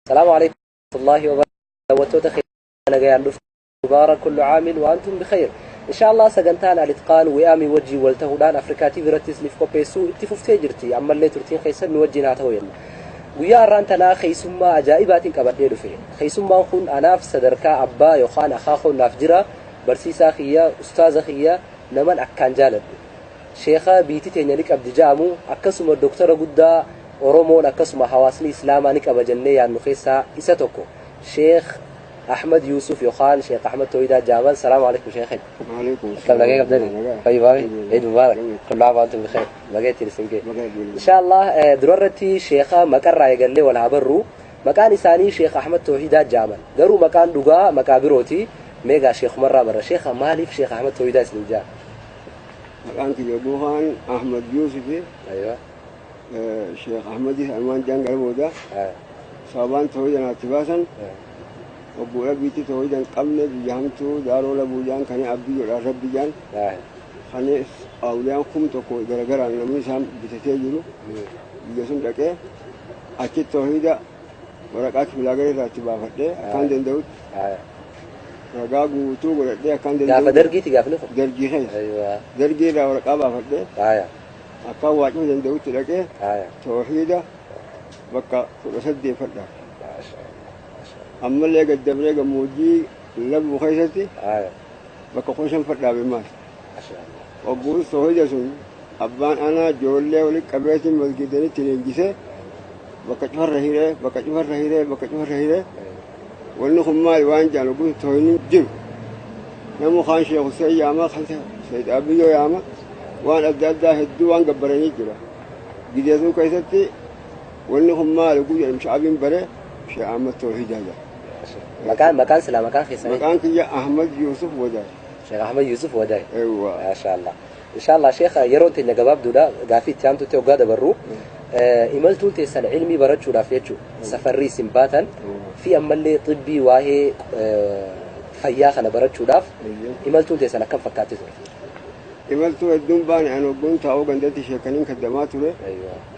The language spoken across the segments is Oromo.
السلام عليكم ورحمة الله وبركاته. Daawwattoota keenya nagayaan dhuftu. Mubaarak kullu caamin wa antum bikhair. Insha Allah sagantaan Al-Itqaan Wi'aamii wajjin wal ta'uudhaan Afrikaa TV irratti isiniif qopheessuu itti fuftee jirti. Ammallee turtiin keessan nu wajjin haa ta'u jenna. Guyyaa har'aan tanaa keessummaa ajaa'ibaatiin qabadhee dhufe. Keessummaan kun anaaf sadarkaa abbaa yookaan akaakoo naaf jira. Barsiisaa kiyya, ustaaza kiyya, naman akkaan jaaladhu. Sheeka biitii teenya ni qabdi ja'amu, akkasuma doktara guddaa Oromoon akkasuma hawaasni Islaamaa ni qaba jennee yaadnu keessaa isa tokko. Sheekh Ahmad Yusuf yookaan Sheekh Ahmad Tooyidaa Jaaman. Salaamu alaikum sheekhin. Waalaikum Akkam nagaya qabdani? Fayyumaami? Eid Mubarak. Kullu aam wa antum bikhair. Baga ittiin isin ga'e. Insha Allah durarratti sheekha maqarraa eegallee wal haa barru. Maqaan isaanii Sheekh Ahmad Toohidaa Jaaman. Garuu maqaan dhugaa maqaa birooti. Meegaa sheekumarraa barra. Sheekha, maaliif Sheekh Ahmad Toohidaa isin jaa? Maqaan kiyya Buhaan Ahmad Yuusufi. Aywa. Sheekh Ahmadii Almaan jaan gara booda sababaan toohida naatti baasan obbo Rabbiitti toohida hin qabne biyya hamtuu daaroo labuu jaan kani abbiyyodhaan rabbi jaan kani awliyaan 1000 garagaraan namni isaan bitatee jiru biyya sun dhaqee achi toohida waraqaa kifilaagara irraa itti baafadhee akkaan danda'utti ragaa guutuu godhadhee akkaan Gaafa danda'utti dargiiti gaafni kun. Dargii keessa Aywa. Dargii irraa waraqaa baafadhee akkaan waaqni danda'utti dhaqee toohida bakka 18 fadha. Maasha Allah. Maasha Allah. Ammallee gad dabree gammoojjii labuu keessatti bakka 15 fadhaabe maas. Maasha Allah. Obbuun toohida sun abbaan anaa ijoollee walitti qabeetiin masgidanitti leenjisee bakka cufarra hiree, bakka cufarra hiree, bakka cufarra hiree, wanni kun maali waan jaan ogguun toohidni jiru. Namu kaan Sheekh Hussein yaama, kan Sayyid Abiyyoo yaama, waan adda addaa hedduu waan gabbaranii jira. Gideesuu keessatti wanni kun maali oguu jedhamu sha'abiin bare Sheekh Ahmad Toohidaa jedha. Maqaan silaa maqaan keessanii? Maqaan kiyya Ahmad Yusuf Wadaay. Sheekh Ahmad Yusuf Wadaay. Eewwa. Maasha Allah. Insha Allah sheekha, yeroon teenya gabaabduudha. Gaafii itti aantutti hoggaa dabarru. Imaltuun teessan ilmii barachuudhaaf jechuudha. Safarri isin baatan fi ammallee xibbii waa'ee fayyaa kana barachuudhaaf imaltuun teessan akkam fakkaatti ture? Imaltuu hedduun baane. Ani ogguun taa'uu gandatti sheekaniin kaddamaa ture.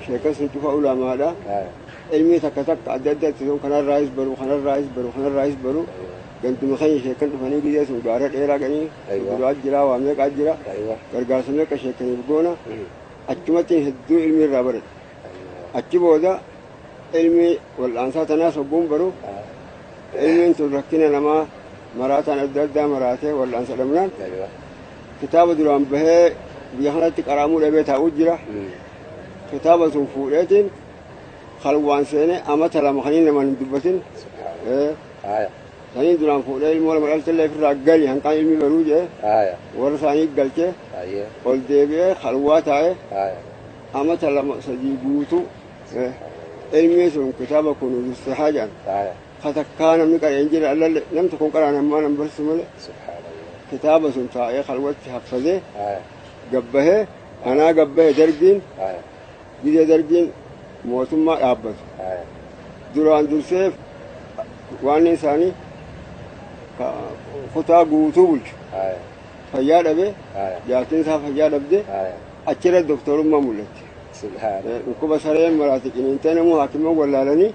Sheekan sun cufa ulamaadha. Ilmii takka takka adda addaatti sun kanarraayis baru, kanarraayis baru, kanarraayis baru. Ganduma keenya sheekan dhufanii gizee sun gaara dheeraa ganii duraa jira, waa meeqaa jira. Gargaarsa meeqa sheekaniif goona. Achumatti hedduu ilmii irraa baradhe. Achi booda ilmii wal'aansaa tanaas ogguun baru ilmiin tun rakkina namaa maraataan adda addaa maraatee wal'aansa dhabnaan kitaaba duraan bahee biyya kanatti qaraamuu dhabee taa'uu jira. Kitaaba sun fuudheetiin kalwaan seenee amata 2 kaniin namaan hin dubbatin. Saniin duraan fuudhee ilmoo lama dhaltellee ofirraa gali hanqaan ilmi baruu jee warra isaanii galchee ol deebi'ee kalwaa taa'ee amata 2 3 guutuu ilmi sun kitaaba kunuuzu sihaa jedhan. Katakkaa namni qara'ee hin jirre allalle namni tokko hin qara'an ammaa nan barsiisu malee. Kitaaba sun taa'ee kalwatti haffazee gabbahee anaa gabbahee dargiin gizee dargiin mootummaa dhaabbatu. Duraan dursee waan isaanii kutaa guutuu bulchu. Fayyaa dhabee jaartiin isaa fayyaa dhabdee achirra doktorummaa mul'atti. Dhukkuba sareen maraate ciniintee namuu haakima wallaalanii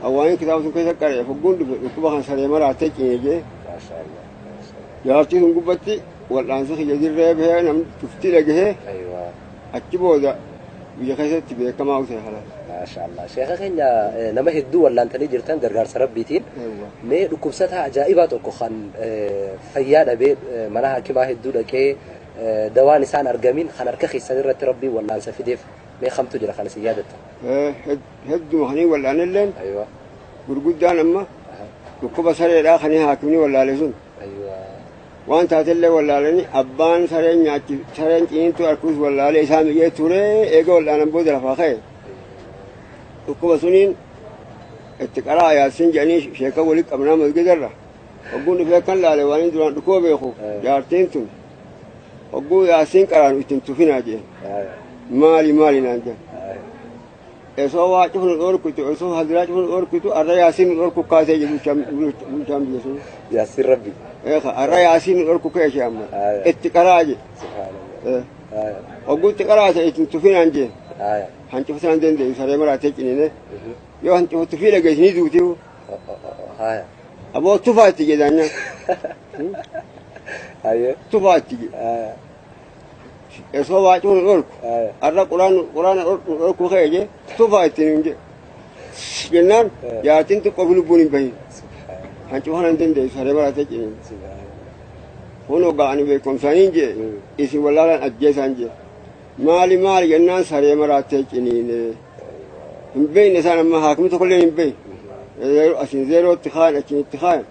hawaasni kitaaba sun keessa qara'e fogguun dhufe dhukkuba kan saree maraatee ciniijee Maasha Allah. Maasha Allah. Jaartii sun gubbatti wal'aansa kiyya dirree bahee namni tuftii dhagahee achi booda biyya keessatti beekamaa ta'e halas. Maasha Allah. Sheekha keenya, nama hedduu wallaantanii jirtan gargaarsa Rabbiitiin. Mee dhukkubsataa ajaa'ibaa tokko kan fayyaa dhabee mana hakimaa hedduu dhaqee dawaan isaan argamin kan harka keessan irratti Rabbiin wallaansa fideef mee kamtu jira kan isin yaadattan? Hedduma kanii wal'aanilleen gurguddaan amma dhukkuba sareedhaa kanii haakimni wallaale sun waan taatellee wallaalanii abbaan sareen nyaachi sareen ciniintuu harkuus wallaalee isaa mi'ee ture eega wallaanan booda lafaa ka'e. Dhukkuba suniin itti qaraa yaasiin jedhanii sheeka walitti qabnaa masgidarra. Hogguun dhufee kan laale waan inni duraan dhukkuba beeku jaartiin tun hogguu yaasiin qaraanu ittiin tufinaa jeen. Maali maali naan jedhan. Osoo waa cufnu dhorkutu, osoo hadiraa cufnu dhorkutu, arra yaasiin nu dhorku kaasee jedhu bulchaan biyya sun. Yaasiin Rabbi. Eeka arra yaasiin nu dhorku ka'e ishee amma. Itti qaraa jedhe. Subhaanallah. Hogguu itti qaraase ittiin tufinaan jeen. Hancufa sanaan danda'u saree maraatee ciniine. Yoo hancufa tufii dhageessi ni duutiyu. Haya. Aboo tufaa itti jedhe daanyaan. Hayyee. Tufaa itti jedhe. Haya. Osoo waa cufu nu dhorku. Haya. Har'a quraan quraana nu dhorkuu ka'e jee tufaa itti nuun jedhe. Jennaan jaartiin xiqqoo fi lubbuun hin bahin. Subhaanallah. Hancufa kana hin dandeessu saree maraatee ciniinte. Subhaanallah. Kunoo gaa ani beekumsaaniin jee isin wallaalaan ajjeesaan jee. Maali maali jennaan saree maraattee ciniine. Hin beekne isaan amma haakimni tokkollee hin beekne. Asin zeerootti kaayan achinitti kaayan.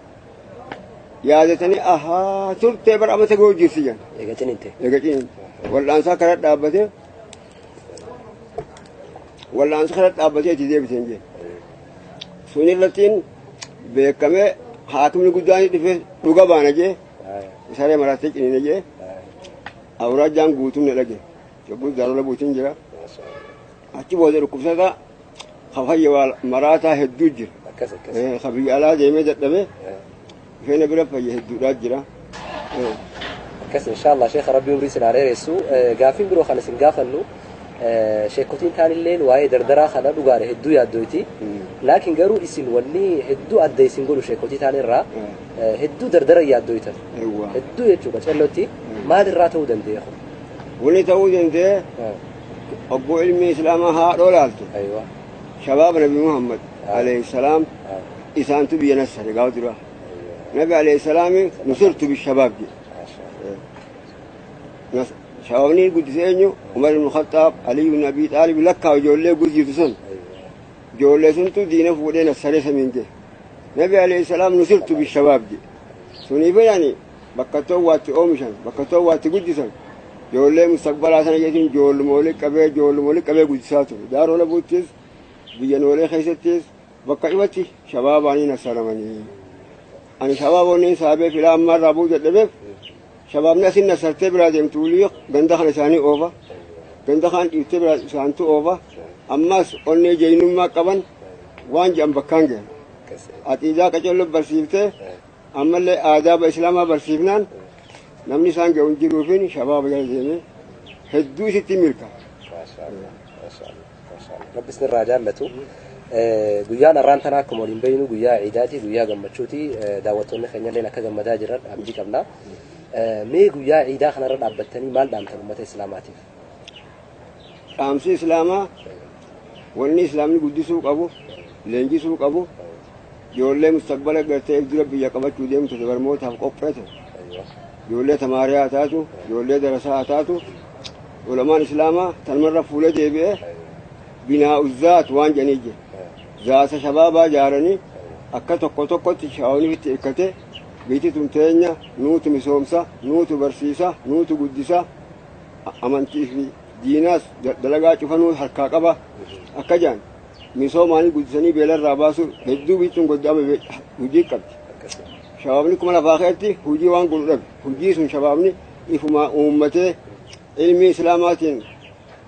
Yaadatanii ahaa turtee bara amata ga'uu jirti jedhan. Eega ciniinte. Eega ciniinte. Wal'aansaa karaa dhaabbatee wal'aansa karaa dhaabbatee itti deebiteen jee. Sun irrattiin beekamee haakimni guddaan dhufe dhuga baana jee saree maraattee ciniine jee awraajjaan guutuun na dhage. Yogguu jaalala buutiin jira. Achi booda dhukkubsataa ka fayya waa maraataa hedduu jira. Akkas akkas. Ka biyya alaa deemee dadhabee dhufee na bira fayya hedduudhaa jira. Akkas inshallah sheekha rabbi umrii isin haa dheeressu. Gaaffiin biroo kan isin gaafannu sheekotiin taanilleen waa'ee dardaraa kana dhugaadha hedduu yaaddoyti. Laakiin garuu isin wanni hedduu adda isin godhu sheekotii taanirraa hedduu dardara yaaddoytan. Hedduu jechuudha callootti maalirraa ta'uu danda'e kun? Wanni ta'uu danda'e obboo ilmi islaamaa haadhoo laaltu. Shabaaba Nabi Muhammad alayhi salaam isaantu biyya nassare gaafa duraa. Nabi alayhi salaami nusirtu bishabaab jedhe. Shabaabni guddise eenyu? Umar ibn Khattaab, Ali ibn Abi Xaalib lakkaa ijoollee gurjiitu sun. Ijoollee suntu diina fuudhee nassaree samiin jedhe. Nabi alayhi salaam nusirtu bishabaab jedhe. Suniif yani bakka towwaatti oomishan, bakka towwaatti guddisan. Ijoollee mustaqbalaa sana jechuun ijoolluma walitti qabee ijoolluma walitti qabee guddisaa ture. Daaroo labuuttis biyya noolee keessattis bakka dhibatti shabaabaanii nassaramanii. Ani shabaabonni saabee filaa ammaarraa bu'uu dadhabeef shabaabni asin nassartee biraa deemtu wulii ganda kana isaanii oofa. Ganda kaan dhiiftee biraa isaantu oofa. Ammas onnee jeeynummaa qaban waan jedhan bakkaan gahan. Aqiidaa qaceelloo barsiiftee ammallee aadaaba islaamaa barsiifnaan namni isaan ga'u hin jiruufin shabaaba jala deemee hedduu isitti milka. Rabbi isinirraa jaallatu. Guyyaan har'aan tanaa akkuma waliin beeknu guyyaa ciidaati, guyyaa gammachuuti. Daawwattoonni keenyalleen akka gammadaa jiran abdii qabna. Mee guyyaa ciidaa kanarra dhaabbattanii maal dhaamtan uummata islaamaatiif? Dhaamsi islaamaa wanni islaamni guddisuu qabu, leenjisuu qabu, ijoollee mustaqbala gartee dura biyya qabachuu deemtu barnootaaf qopheete. Ijoollee tamaarii haa taatu, ijoollee darasaa haa taatu, ulamaan islaamaa tanumarra fuula deebi'ee binaa'u zaat waan jedhanii jira. Zaata shabaabaa ijaaranii akka tokko tokkotti shabaabni itti hirkate biyyi tun teenya nuutu misoomsa, nuutu barsiisa, nuutu guddisa, amantii fi diinaas dalagaa cufanuu harkaa qaba akka jedhan misoomaanii guddisanii beelarraa baasuu hedduu biyyi tun goddaama hojii qabdi. Shabaabni kuma lafaa keessatti hojii waan godhu dhabe. Hojii sun shabaabni ifumaa uummatee ilmi islaamaatiin,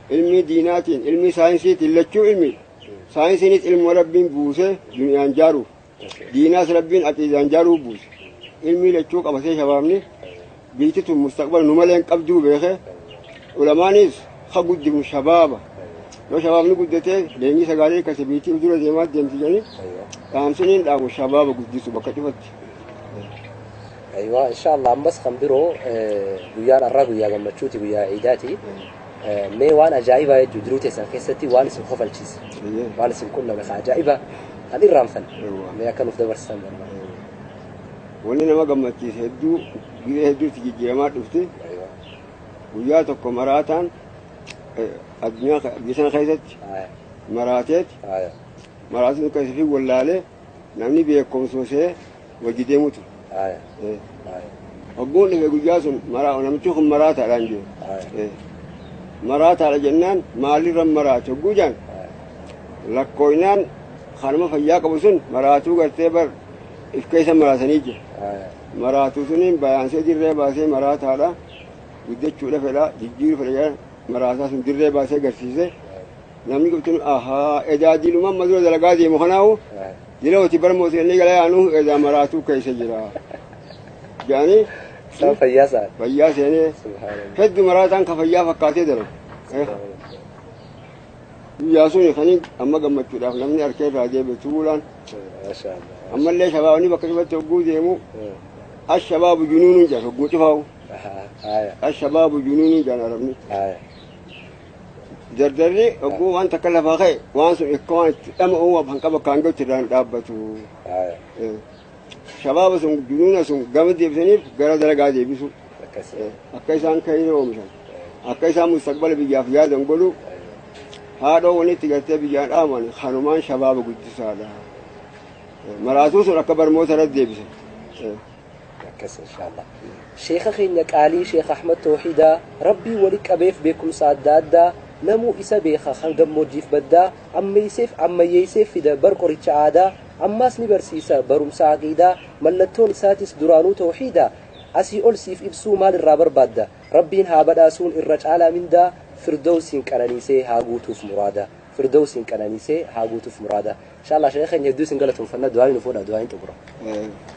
ilmi diinaatiin, ilmi saayinsiitiin lachuu ilmi. Saayinsiinis ilma rabbiin buusee duniyaan jaaruuf. Diinaas rabbiin aqiidaan jaaruuf buuse. Ilmi lachuu qabatee shabaabni biyyi tun mustaqbala nu malee hin qabduu beekee ulamaanis ha guddifnu shabaaba. Yoo shabaabni guddatee leenjii sagaalee kase biyyi dura deemaa deemti jedhanii dhaamsiniin dhaabu shabaaba guddisu bakka cufatti. Aywa inshallah ammas kan biroo guyyaan har'aa guyyaa gammachuuti guyyaa ciidaati. Mee waan ajaa'ibaa jechuun jiruu teessan keessatti waan isin kofalchiise waan isin qunname ka ajaa'ibaa kan irraanfanne mee akka nuuf dabarsitan barbaada. Wanni nama gammachiise hedduu gizee hedduutti jijjiiramaa dhufti. Guyyaa tokko maraataan addunyaa biyya sana keessatti maraateet maraatiin keessa fi wallaalee namni beekumsosee wajji deemu ture. Hogguun dhufe guyyaa sun namichi kun maraataadhaan jedhe. Maraataadha jennaan maalirra maraate hogguu jaan lakkooynaan kanuma fayyaa qabu sun maraatuu gartee bar if keessa maraatanii jira. Maraatuu suniin bayaansee dirree baasee maraataadha guddachuudha fedha jijjiiruu fedha jedhan maraataa sun dirree baasee garsiise. Namni qofti ahaa edaa diiluma amma dura dalagaa deemu kanaawu dilooti barmoota inni gala yaanu edaa maraatuu keessa jira. Jedhanii Isaan fayyaa sa'an. Fayyaa seenee hedduu maraataan ka fayyaa fakkaatee dalagu. Guyyaa suni kaniin amma gammachuudhaaf namni harka irraa deebi'e tuulaan. Ammallee shabaabni bakka cufatti hogguu deemu ashabaabu junuunuun jedhan hogguu cufaa'u. Ashabaabu junuunuun jedhan arabni. Dardarri hogguu waan takka lafaa ka'e waan sun akka waan itti dhama'uu hanqa bakkaan ga'utti irraan dhaabbatu. Shabaaba sun junuuna sun gama deebisaniif gara dalagaa deebisu. Akka isaan ka'ee oomishan. Akka isaan mustaqbala biyyaaf yaadan godhu. Haadhoo walitti gartee biyyaan dhaaman kanumaan shabaaba guddisaadha. Maraatuu sun akka barmoota irratti deebisan. Akkas inshaallah. Sheeka keenya qaalii Sheekh Ahmad Tawhiidaa Rabbii wali qabeef beekumsa adda addaa namuu isa beeka kan gammoojjiif baddaa ammayseef ammayyeesseef fida bar qoricha aadaa ammaas ni barsiisa barumsa aqiidaa mallattoon isaatis duraanuu tawhiidaa asii ol siif ibsuu maal irraa barbaadda Rabbiin haa badhaasuun irra caalaa mindaa firdawsiin qananiisee haa guutuuf muraada firdawsiin qananiisee haa guutuuf muraada. Inshallah sheekha keenya hedduu isin galatoomfanna du'aa nu fuudha du'aa hin xumura.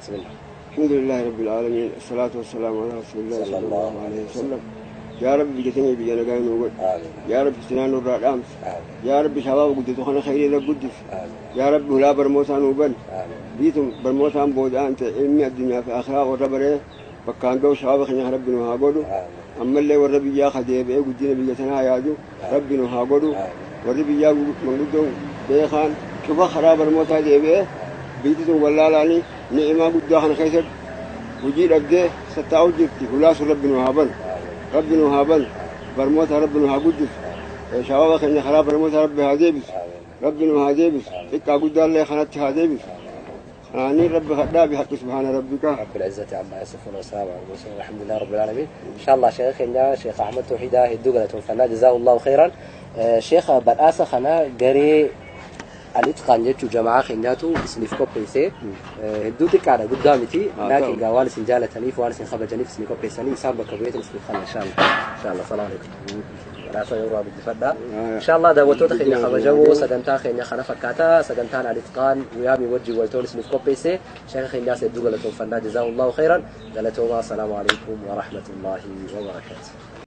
Bismillah. الحمد لله رب العالمين الصلاة والسلام على رسول الله صلى الله عليه وسلم. يا رب بجتني بجنا قاين وقل. يا رب سنان الرادامس. يا رب شباب قدتو خنا خيري لقدس. يا رب هلا برموسان وبن. بيتم برموسان بود أنت علمي الدنيا في آخرة والربرة بكان جو شباب خنا رب نها قولوا. أما اللي والرب يا خديب إيه قدنا بجتنا يا جو رب نها قولوا. والرب يا من قدهم بيخان كيف خراب برموسان ديبه بيتم ولا لاني نعمة قدها خنا خيسر وجيل أبده ستعود جبتي ولا رب نها بن. رب نها بن برموت رب نها قدس شباب خنا خراب برموت رب هاديبس رب نها هاديبس إكا قد الله خنات هاديبس خناني رب خدا بحق سبحان ربك رب العزة عما يصفون وسلام على المرسلين والحمد لله رب العالمين. إن شاء الله شيخنا شيخ أحمد توحيدة هدوغلة فنا جزاه الله خيرا. شيخ بلاسة خنا قري الإتقان جتشو جماعة خنياتو إسنيف كوبيسي هدو تكارا قدامتي لكن قوال سنجالة تنيف وال سنخبة جنيف إسنيف كوبيساني إنسان بكبيت إسنيف خنا إن شاء الله. إن شاء الله السلام عليكم. راسا يورا بالدفدة إن شاء الله دعوتو تخيني خبجو سجنتا خيني خنا فكاتا سجنتان على الإتقان ويامي وجي والتون إسنيف كوبيسي شيخ خنياس هدو قلتو فنا جزاه الله خيرا. قلتو السلام عليكم ورحمة الله وبركاته.